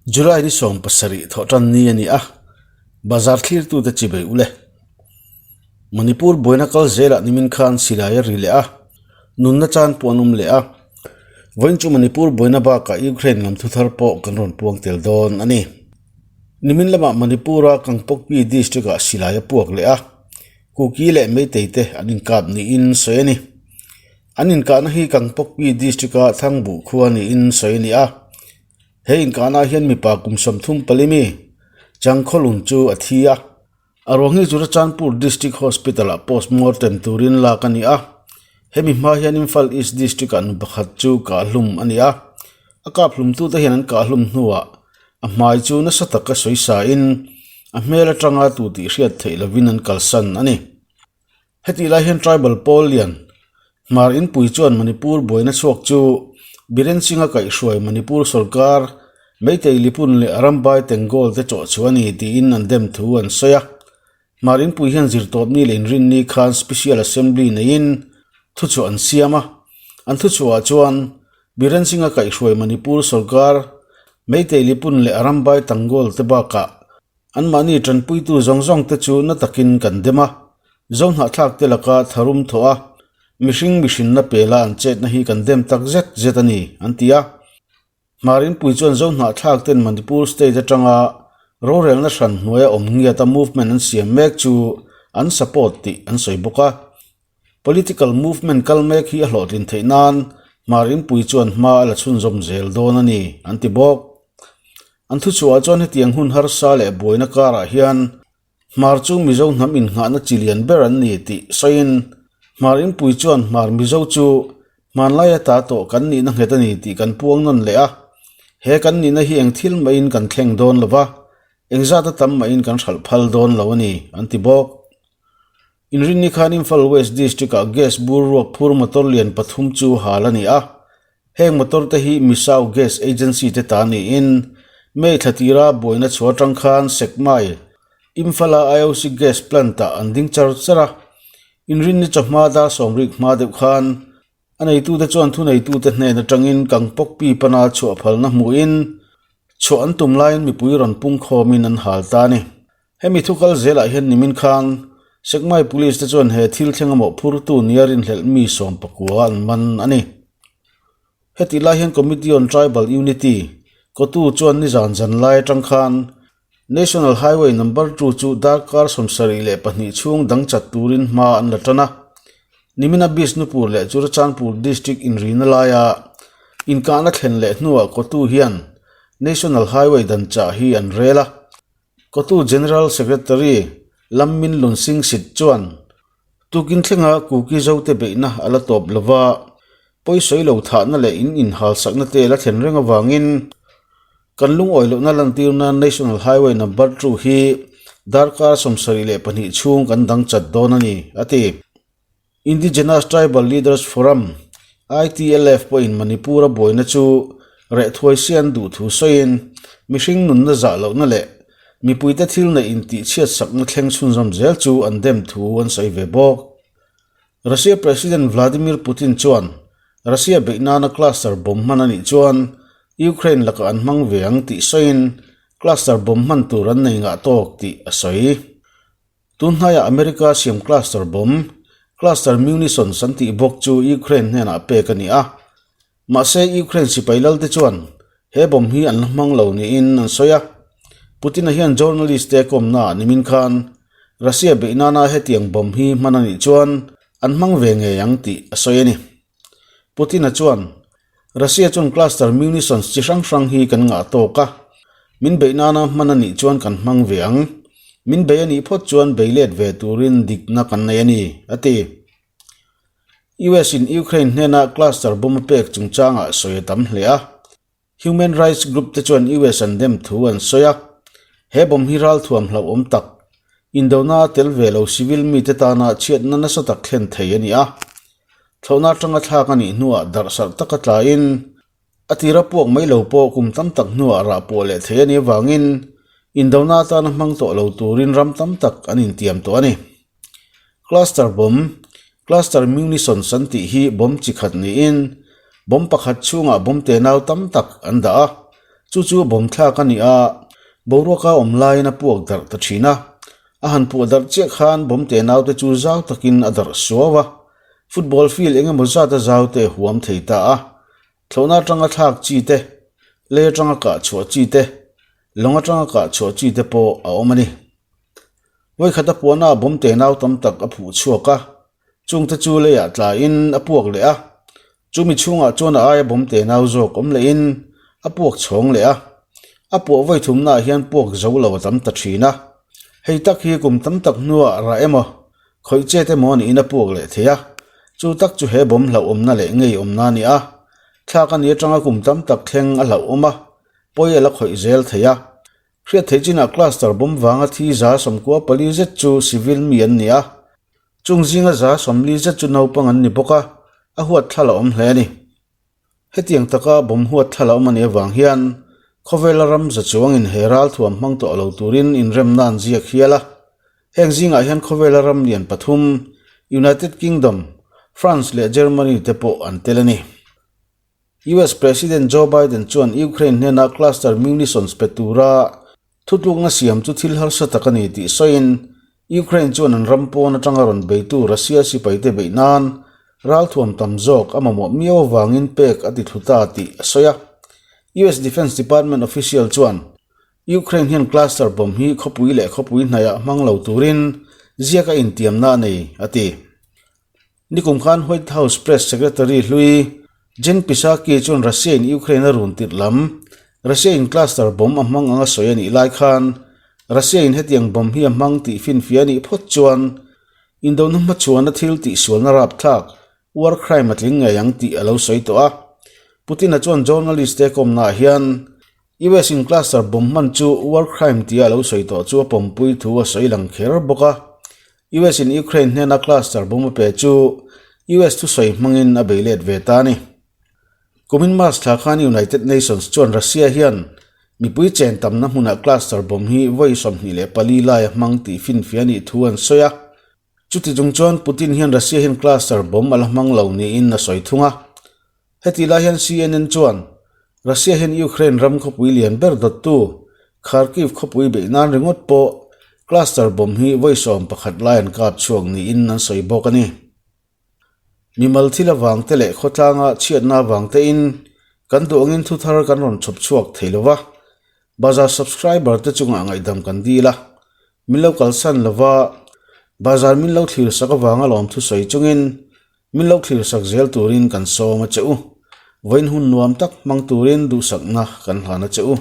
July ni 17 thawhtan ni a ni a, bazar thlirtute chi bei ule. Manipur buaina kal zelah nimin khan silai a ri leh a, nunna chan pawh an awm leh a. Vawiin chu Manipur buaina bakah Ukraine lam thuthar pawh kan rawn puang tel dawn a ni. Nimin lamah Manipur-a Kangpokpi district-ah silai a puak leh a, Kuki leh Meitei te an inkap niin sawi a ni. An inkahna hi Kangpokpi district-a Thangbuh khua niin sawi a ni a. He inkahnaah hian mipa kum 34 mi Changkhawlun chu a thi a. A ruang hi Churachandpur District Hospital-ah post-mortem turin lak a ni a. Hemi hma hian Imphal East District-ah nu pakhat chu kahhlum a ni a. A kaphlumtute hian an kahhlum hnuah a hmai chu nasa taka sawi sain a hmel atanga tu tih hriat theih lovin an kalsan a ni. Hetih lai hian Tribal pawl lian Hmar Inpui chuan Manipur buaina chhuak chu Biren Singh-a kaihhruai Manipur sorkar Meitei Lipun leh Arambai Tenggol te chawh chu a ni tiin an dem thu an sawi a. Hmar Inpui hian zirtawpni leh inrinni khan Special Assembly neiin thuchhuah an siam a. An thuchhuahah chuan Biren Singh-a kaihhruai Manipur sorkar Meitei Lipun leh Arambai Tanggol te bakah Anmahni tanpuitu zawng zawng te chu na takin kan dem a, Zohnahthlak te laka tharum thawh a, mihring mihrinna pela an chetna hi kan dem tak zet zet a ni, an ti a. Hmarinpui chuan Zohnahthlak ten Manipur state atanga rorelna hran hnuaia awm ngiata movement an siam mek chu an support tih an sawi bawk a. Political movement kal mek hi a hlawhtlin theih nan Hmarinpui chuan hma a la chhunzawm zel dawn a ni, an ti bawk. An thuchhuah chuan hetiang hun harsa leh buaina karah hian Hmar chu Mizo hnam innghahna chi lian ber an ni tih sawiin Hmar Inpui chuan Hmar Mizo chu hmanlai ata tawh kan nihna nghet a ni tih kan puang nawn leh a, he kan nihna hi eng thil mahin kan thleng dawn lo va, engzat a tam mahin kan hralh phal dawn lo a ni, an ti bawk. Inrinni khan Imphal West District-ah gas bur ruak phur motor lian pathum chu hal a ni a. Heng motor te hi Misau Gas Agency te ta niin May thla tira buaina chhuah atang khan Sekmai, Imphal-a IOC Gas Plant-ah an ding char char a. Inrinni chawhma dar sawmrik hma deuh khan a neitute chuan thuneitute hnen atangin Kangpokpi pana chhuah phalna hmuhin chhuah an tum laiin mipui rawn pungkhawmin an hal ta a ni. Hemi thu kal zelah hian nimin khan Sekmai Police te chuan he thil thleng a mawhphurtu nia rinhlelh mi 19 an man a ni. Hetih lai hian Committee on Tribal Unity, kotu chuan nizan zan lai atang khan National Highway Number 2 chu darkar 72 chhung dang chat turin hma an la tan a. Nimina Bishnupur leh Churachandpur District inrina laia inkahna thlen leh hnuah kotu hian National Highway dan chah hi an rel a. Kotu General Secretary Lammin Lunsing Sit chuan tukin thlenga Kuki Zote beihna a la tawp lova, pawisawi lo thahna leh in inhalsakna te la thlen reng avangin kan lungawi lohna lantirna National Highway Number 2 hi darkar 72 chhung kan dang chat dawn a ni, a ti. Indigenous Tribal Leaders Forum, ITLF, pawhin Manipur-a buaina chu reh thuai se an duh thu sawiin, mihring nunna zah lohna leh mipuite thil neih intihchhiatsakna thleng chhunzawm zel chu an dem thu an sawi ve bawk. Russia President Vladimir Putin chuan Russia beih nana cluster bomb hman a nih chuan Ukraine lakah an hmang ve ang tih sawiin cluster bomb hman tur an nei ngah tawk tih a sawi. Tunhnaiah America siam cluster bomb, cluster munitions an tih bawk chu Ukraine hnenah pek a ni a. Mahse Ukraine sipai lalte chuan he bomb hi an la hmang lo niin an sawi a. Putin-a hian journalist te kawmnaah nimin khan Russia beih nana hetiang bomb hi hman a nih chuan an hmang ve ngei ang tih a sawi a ni. Putin-a chuan Russia chuan cluster munitions chi hrang hrang hi kan ngah tawk a, min beih nana hman a nih chuan kan hmang ve ang. Min bei a nih phawt chuan bei let ve turin dikna kan nei a ni, a ti. US in Ukraine hnena cluster bomb a pek chungchangah sawi a tam hle a. Human rights group te chuan US an dem thu an sawi a, he bomb hi ralthuam hlauhawm tak, indona a tel ve lo civil mite tana chhiatna nasa tak thlen thei a ni a. Thlawhna atanga thlak a nih hnuah darhsarh taka tlaiin a tira puak mai lo pawh kum tam tak hnuah rah pawh leh thei a nih avangin indona atana hmang tawh lo turin ram tam tak an intiam tawh a ni. Cluster bomb, Cluster munitions an tih hi bomb chi khat niin bomb pakhat chhungah bomb tenau tam tak an dah a. Chu chu bomb thlak a ni a, boruaka awm laiin a puak darh ta thin a. A han puah darh chiah khan bomb te naute chu zau takin a darh suau a. Football field eng emaw zat a zau te a huam thei ta a. Thlawhna atanga thlak chi te, lei atanga kah chhuah chi te, lawng atanga kah chhuah chi te pawh a awm a ni. Vawikhat a puahna ah bomb te nau tam tak a phuh chhuak a, chungte chu leiah tlain a puak leh a, chumi chhungah chuan a aia bomb te nau zawk awm lehin a puak chhawng leh a, a puah vawi thumnaah hian puak zo lo a tam ta thin a, hei tak hi kum tam tak hnuah rah emaw khawih chet emaw niin a puak leh thei a, chu tak chu he bomb hlauhawmna leh ngeiawmna a ni a, thlak a ni atanga kum tam tak thleng a hlauhawm a, pawi a la khawih zel thei a. Hriat theih chinah cluster bomb vanga thi 94 zet chu civil mi an ni a, chung zinga 40 zet chu naupang an ni bawk a, a huat thla la awm hle a ni. Hetiang taka bomb huat thla la awm a nih avang hian khawvela ram za chuangin he ralthuam hmang tawh lo turin inremna an ziak hial a, heng zingah hian khawvela ram lian pathum United Kingdom, France leh Germany te pawh an tel a ni. US President Joe Biden chuan Ukraine hnena cluster munitions pe tura thutlukna siam chu thil harsa tak a ni tih sawiin Ukraine chuan an ram pawn atanga rawn beitu Russia sipaite beih nan ralthuam tam zawk a mamawh miau avangin pek a ti thlu ta tih a sawi a. US Defense Department official chuan Ukraine hian cluster bomb hi khawpui leh khawpui hnaihah hmang lo turin ziaka intiamna a nei, a ti. Nikum khan White House Press Secretary hlui Jen Psaki chuan Russia in Ukraine a run tirh lam, Russia in cluster bomb a hmang anga sawi a nih lai khan Russia in hetiang bomb hi a hmang tih finfiah a nih phawt chuan indona hmachhuana thil tihsualna rapthlak, war crime, a tling ngei ang tih a lo sawi tawh a. Putin-a chuan journalist te kawmnaah hian US in cluster bomb hman chu war crime tia a lo sawi tawh chu a pawmpui thu a sawi lang kher bawk a. US in Ukraine hnena cluster bomb a pe chu US thusawi hmangin a bei let ve ta a ni. Kumin March thla khan United Nations chuan Russia hian mipui chen tamna hmunah cluster bomb hi vawi 24 lai a hmang tih finfiah a nih thu an sawi a. Chuti chung chuan Putin hian Russia hian cluster bomb a la hmang lo niin a sawi thung a. Heti lai hian CNN chuan Russia hian Ukraine ram khawpui lian ber dawttu Kharkiv khawpui beih nan ringawt pawh cluster bomb hi vawi 11 lai an kap chhuak niin an sawi bawk a ni. Mimal thil avangte leh khawtlanga chhiatna avangtein kan duh angin thuthar kan rawn chhawp chhuak thei lo va, Bazar subscriber te chungah ngaihdam kan dil a, min lo kalsan lo va, bazar min lo thlir sak avanga lawmthu sawi chungin Min lo thlir sak zel turin kan sawm a che u. Vawiin hun nuam tak hmang turin duhsakna kan hlan a che u.